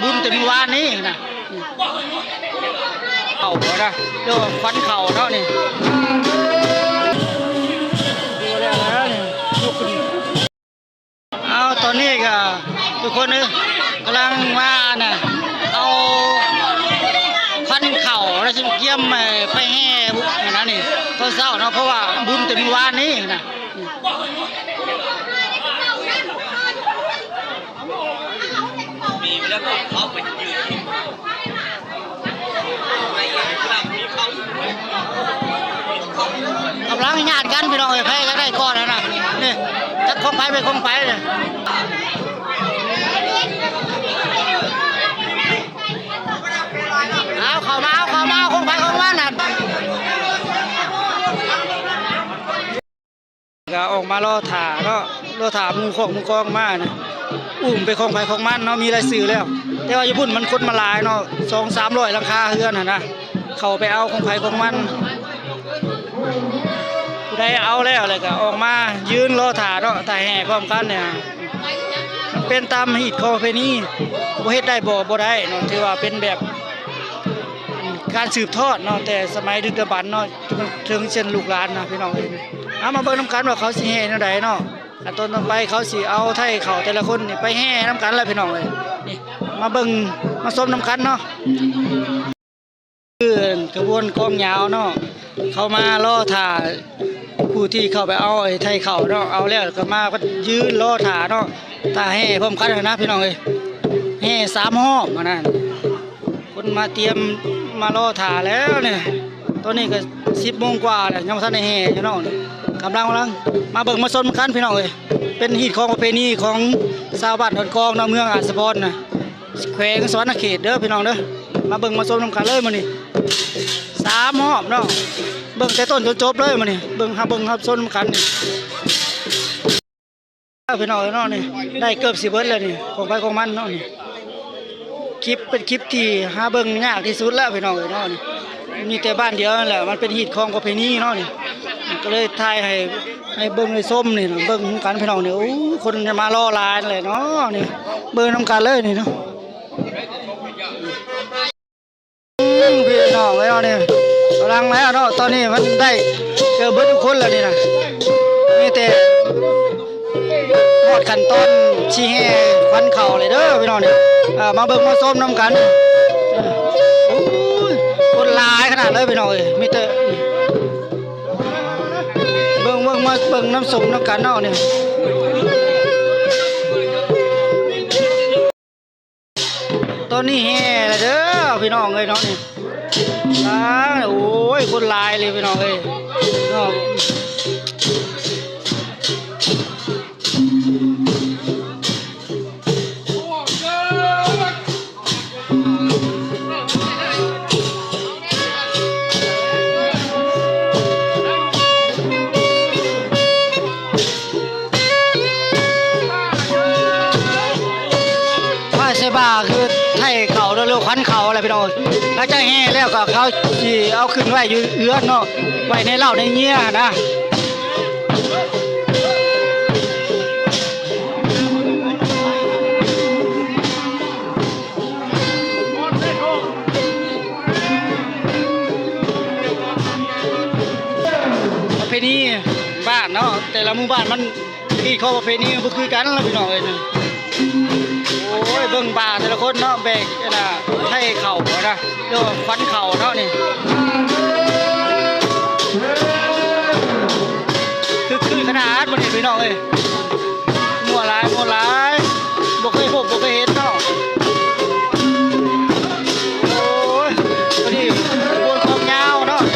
ບຸນແຕ່ມື້ວານນີ້ນະ ເຂົ້ານະ ເອີ້ນວ່າຂວັນເຂົ້າເນາະນີ້ ເອົາ ຕອນນີ້ກໍທຸກຄົນເອີຍ ກຳລັງມານະ ເອົາຂວັນເຂົ້າ ແລ້ວຊິກຽມໄປ ໄປແຫ່ຫັ້ນນະນີ້ ຕອນເຊົ້າເນາະ ເພາະວ່າບຸນແຕ່ມື້ວານນີ້ນະ. ກຳລັງຍາດກັນພີ່ນ້ອງເອີຍ ໃຜຢາກໄດ້ກ່ອນຫັ້ນນະ ນີ້ ຈັກຂອງໃຜເປັນຂອງໃຜນີ້ ເອົາເຂົ້າມາ ເອົາເຂົ້າມາ ຂອງໃຜຂອງມັນຫັ້ນ. ກໍອອກມາລໍຖ້າເນາະ ລໍຖ້າໝູ່ຄອກໝູ່ກອງມານະ ອຸ້ມໄປຂອງໃຜຂອງມັນເນາະ ມີລາຍຊື່ແລ້ວ ແຕ່ວ່າຢູ່ພຸ້ນມັນຄົນມາຫຼາຍເນາະ ສອງສາມຮ້ອຍຫຼັງຄາເຮືອນຫັ້ນນະ ເຂົ້າໄປເອົາຂອງໃຜຂອງມັນ ຜູ້ໃດເອົາແລ້ວ ແລ້ວກໍອອກມາຢືນລໍຖ້າເນາະ ຖ້າແຫ່ພ້ອມກັນນີ້ ມັນເປັນຕາມຮີດຄອງປະເພນີ ບໍ່ເຮັດໄດ້ບໍ່ ບໍ່ໄດ້ເນາະ ຖືວ່າເປັນແບບ ການສືບທອດເນາະ ແຕ່ສະໄໝດຶກດຳບັນເນາະ ຈົນເຖິງເຊັ່ນລູກຫຼານນະພີ່ນ້ອງເອີຍ ເອົາມາເບິ່ງນຳກັນວ່າເຂົາຊິແຫ່ແນວໃດເນາະ ຂັ້ນຕອນຕໍ່ໄປເຂົາຊິເອົາໄທເຂົ້າແຕ່ລະຄົນນີ້ໄປແຫ່ນຳກັນລະພີ່ນ້ອງເອີຍ ນີ້ ມາເບິ່ງມາຊົມນຳກັນເນາະ ຄືຂະບວນກອງຍາວເນາະ ເຂົາມາລໍຖ້າ ຜູ້ທີ່ເຂົ້າໄປເອົາໄອ້ໄທເຂົ້າເນາະ ເອົາແລ້ວກໍມາຢືນລໍຖ້າເນາະ ຖ້າແຫ່ພ້ອມກັນຫັ້ນນະພີ່ນ້ອງເອີຍ ແຫ່ສາມຮອບຫັ້ນນະ ຄົນມາຕຽມມາລໍຖ້າແລ້ວນີ້ ຕອນນີ້ກໍສິບໂມງກວ່າແລ້ວ ຍັງບໍ່ທັນໄດ້ແຫ່ຢູ່ເນາະ ກຳລັງ ກຳລັງມາເບິ່ງມາຊົມກັນພີ່ນ້ອງເອີຍ ເປັນຮີດຄອງປະເພນີຂອງຊາວບ້ານດອນກອງເນາະ ເມືອງອາດສະພອນນະ ແຂວງສະຫວັນນະເຂດເດີພີ່ນ້ອງເດີ ມາເບິ່ງມາຊົມນຳກັນເລີຍມື້ນີ້ ສາມຮອບເນາະ ເບິ່ງແຕ່ຕົ້ນຈົນຈົບເລີຍມື້ນີ້ ເບິ່ງ ຮັບເບິ່ງຮັບຊົມນຳກັນນີ້ ພີ່ນ້ອງເອີຍເນາະ ນີ້ໄດ້ເກືອບຊິເບິດແລ້ວນີ້ ຂອງໃຜຂອງມັນເນາະນີ້ ຄລິບເປັນຄລິບທີ່ຫາເບິ່ງຍາກທີ່ສຸດແລ້ວພີ່ນ້ອງເອີຍເນາະ ນີ້ມີແຕ່ບ້ານດຽວນັ້ນແຫຼະ ມັນເປັນຮີດຄອງປະເພນີເນາະນີ້ ກໍເລີຍຖ່າຍໃຫ້ ໃຫ້ເບິ່ງໃຫ້ຊົມນີ້ນະ ເບິ່ງນຳກັນພີ່ນ້ອງນີ້ ໂອ້ ຄົນມາລໍຫຼາຍແຫຼະເນາະນີ້ ເບິ່ງນຳກັນເລີຍນີ້ເນາະ ອືມ ພີ່ນ້ອງເອີຍເນາະ ນີ້ກຳລັງແລ້ວເນາະ ຕອນນີ້ມັນໄດ້ເກືອບເບິດທຸກຄົນແລ້ວນີ້ນະ ມີແຕ່ຮອດຂັ້ນຕອນຊິແຫ່ຂວັນເຂົ້າແລ້ວເດີພີ່ນ້ອງນີ້ ເອີ ມາເບິ່ງມາຊົມນຳກັນ ໂອ້ຍ ຄົນຫຼາຍຂະໜາດເລີຍພີ່ນ້ອງເອີຍ ມີແຕ່ ເບິ່ງ ເບິ່ງ ມາເບິ່ງນຳຊົມນຳກັນເນາະນີ້ ຕອນນີ້ແຫ່ແລ້ວເດີພີ່ນ້ອງເອີຍເນາະນີ້ ອ້າ ໂອ້ຍ ຄົນຫຼາຍເລີຍພີ່ນ້ອງເອີຍເນາະ ພາຍໃສ່ບ່າຄືໄທເຂົ້າ ຫຼືວ່າຂວັນເຂົ້າແຫຼະພີ່ນ້ອງ ຫຼັງຈາກແຫ່ແລ້ວກໍເຂົາຊິເອົາຂຶ້ນໄວ້ຢູ່ເຮືອນເນາະ ໄວ້ໃນເລົ້າໃນເຍຍຫັ້ນນະ. ປະເພນີບ້ານເນາະ ແຕ່ລະໝູ່ບ້ານມັນ ຮີດຄອງປະເພນີມັນບໍ່ຄືກັນລະພີ່ນ້ອງເອີຍ ໂອ້ຍ ເບິ່ງບ່າແຕ່ລະຄົນເນາະ ແບກອັນນ່າ ໄທເຂົ້າຫັ້ນນະ ຫຼືວ່າຂວັນເຂົ້າເນາະນີ້ ຄຶກຄື້ນຂະໜາດມື້ນີ້ພີ່ນ້ອງເອີຍ. ມ່ວນຫຼາຍ ມ່ວນຫຼາຍ ບໍ່ເຄີຍພົບ ບໍ່ເຄີຍເຫັນເນາະ ໂອ້ຍ ພໍດີຂະບວນຄອງຍາວເນາະ ໂ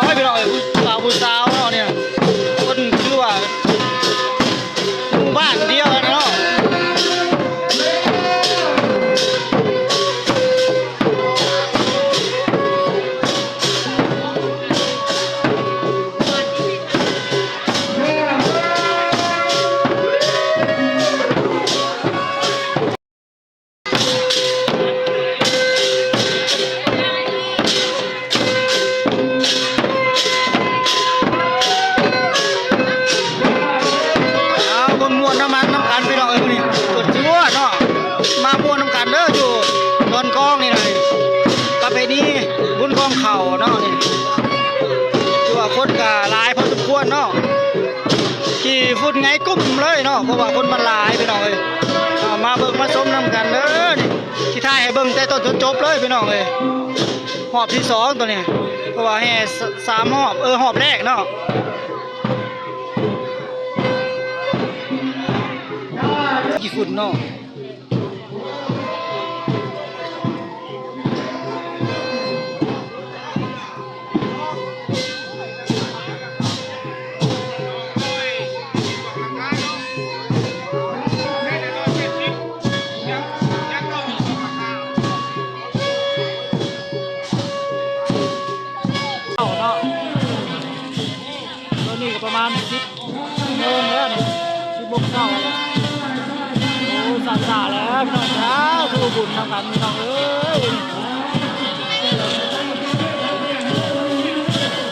ອ້ຍ ພີ່ນ້ອງເອີຍ ຜູ້ບ່າວຜູ້ສາວເນາະນີ້ ຄົນຄືວ່າ ໝູ່ບ້ານດຽວກັນເນາະ. ຂີ່ຝຸ່ນໄຫງກຸ້ມເລີຍເນາະ ເພາະວ່າຄົນມັນຫຼາຍພີ່ນ້ອງເອີຍ. ເອົາ ມາເບິ່ງມາຊົມນຳກັນເດີ ນີ້ຊິຖ່າຍໃຫ້ເບິ່ງແຕ່ຕົ້ນຈົນຈົບເລີຍພີ່ນ້ອງເອີຍ. ຮອບທີສອງໂຕນີ້ ເພາະວ່າແຫ່ສາມຮອບ ເອີ ຮອບແລກເນາະ. ຂີ້ຝຸ່ນເນາະ. ເອົາເນາະ ຕອນນີ້ກໍປະມານສິບໂມງແລ້ວນີ້ ສິບໂມງເຊົ້າ. ໂອ້ ສາດສາແລ້ວພີ່ນ້ອງ ສາທຸບຸນນຳກັນພີ່ນ້ອງເອີຍ.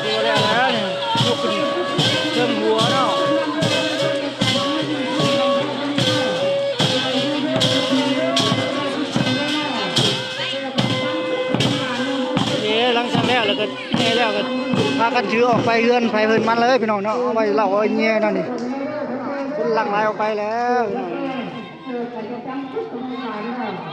ໂອ້ ແລ້ວແລ້ວນີ້ ຍົກຂຶ້ນເທິງຫົວເນາະ. ເອີ ຫຼັງຈາກແລ້ວ ແລ້ວກໍ ແຫ່ແລ້ວກໍພາກັນຖືອອກໄປເຮືອນໃຜເຮືອນມັນເລີຍພີ່ນ້ອງເນາະ. ເອົາໄວ້ເຫຼົ້າເອົາເຍຍເນາະນີ້ ຄົນຫຼັ່ງໄຫຼອອກໄປແລ້ວພີ່ນ້ອງ.